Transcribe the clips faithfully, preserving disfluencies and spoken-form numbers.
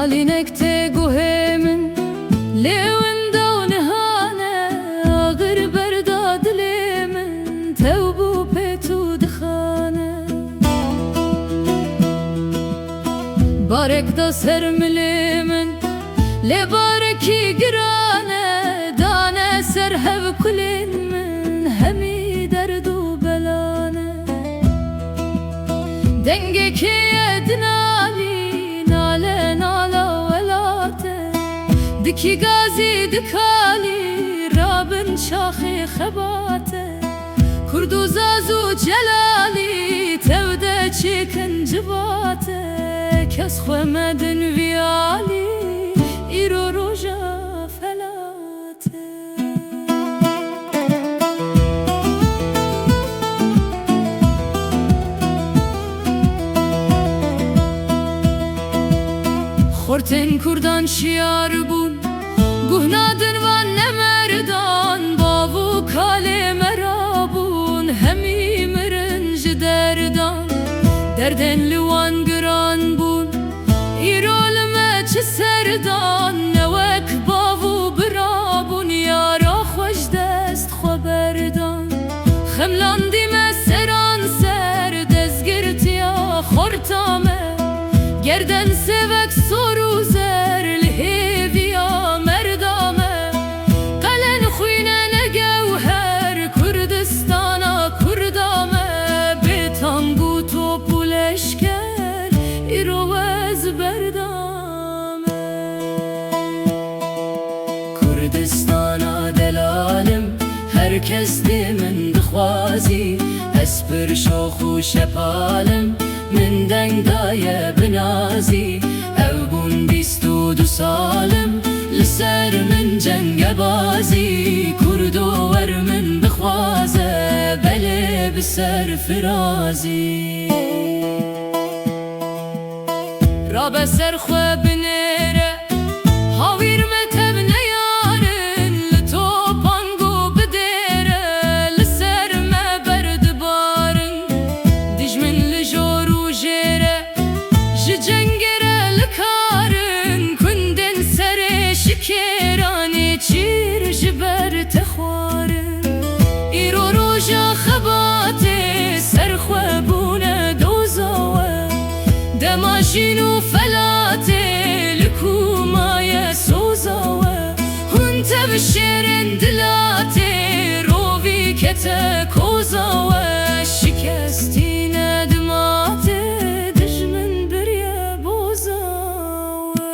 Alînek tê guhê min, lê winda û niha ne, axir berda dilê min, tew bû pê tu dixane. Barek da ser milê min, lê barekî giran e, dane ser hev kulên min, hemî derd û bela ne. Dengekê ye dinalî, nale nala welat e. Dikî gazî dikalî, rabin şaxê xebat e. Kurd û Zaz û Celalî, tev de çêkin civat e. Kes xwe medin vî alî, îro roja felat e. Xortên kurdan şiyar bûn, guh nadin van nemerdan, bav û kalê me rabûn, hemî mirin ji derdan. Derdên li wan giran bûn, îro li me çi serdan, ne wek bav û bira bûn, yara xwe ji dest xwe berdan. Xemlandî me seranser, destgirtiya xorta me, gerden sêvek sor û zer li hêviya merda me. Qelen xwîne ne gewher, Kurdistana kurda me, bê tang û top û leşker, îro ez berda me. Kurdistana delalim, her kes dê min dixwazî. Ez pir şox û şepal im, min deng daye bi nazî. Ew bûn bîst û du sal im, li ser min cengebazî. Kurdo wer min bixwaze, belê bi serfirazî. Rabe ser xwe binêre, hawîr me tev neyarin, li topango bidêre, li ser me berdibarin. Dijmin li jor û jêre, ji cengê re li karin, kundên serê şikêranê çîr ji ber te xwarin. Îro roja xebatê, ser xwe bûne doza we. Dema jîn û felatê li ku maye soza we. Hûn tev şêrên dilatê, rovî kete koza we. Şikestî ne dimatê, dijmin biriye boza we.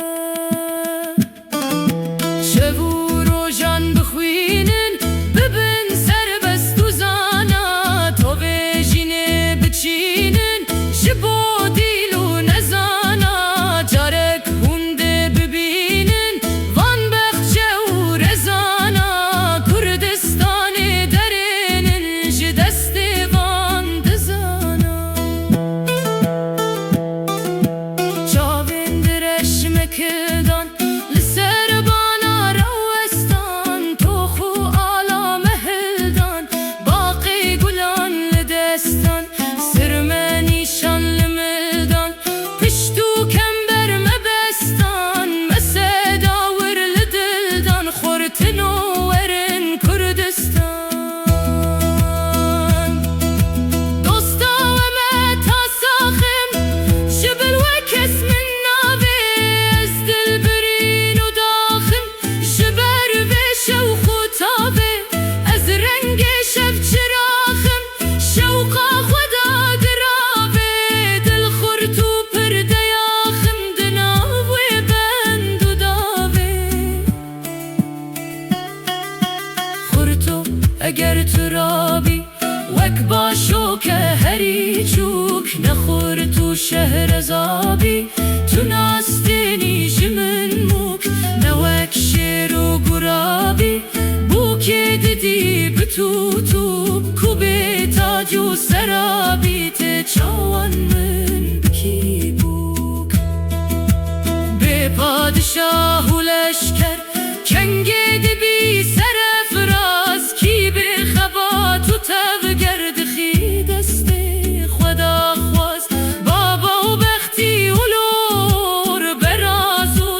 Şev û rojan bixwînin, bibin serbest û zana, tovê jînê biçînin, ji bo dîl û nezana, carek hûn dê bibînin, van bexçe û rezana, Kurdistanê derênin ji destê van dizana. Çavên direşmek dan, li ser bana rawestan, tox û ala me hildan, baqê gulan li destan, sir me nîşan li mildan, pişt û kember me bestan, me seda wir li dildan, xurtin û werin Kurdistan. Dosta we me ta saxim, ji bil we kes min navê, ez dilbirîn û daxim, ji ber vê şewq û tavê, ez rengê şev çiraxim, şewqa xwe da giravê, dil xurt û pir deyaxim, di nav wê bend û davê. Xurto, eger tu rabî, wek başoke herî çûk, ne xurt û şehrezabî, tu nas tênî ji min mûk, ne wek şêr û gurabî, bûkê didî bi tû tû, ku bê tacî û serabî, tê çawan min bikî bûk. Bê padişah û leşker, kengê dibî serefraz, kî bê xebat û tevger dixî destê xwe daxwaz. Baba û bextî û lor, beraz û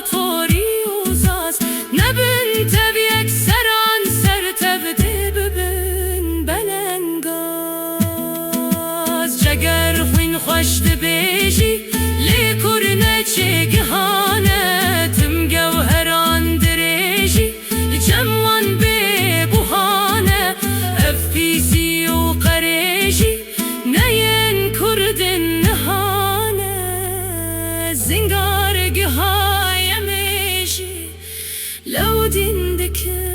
Zingar gihaye me jî lewdîn dikin.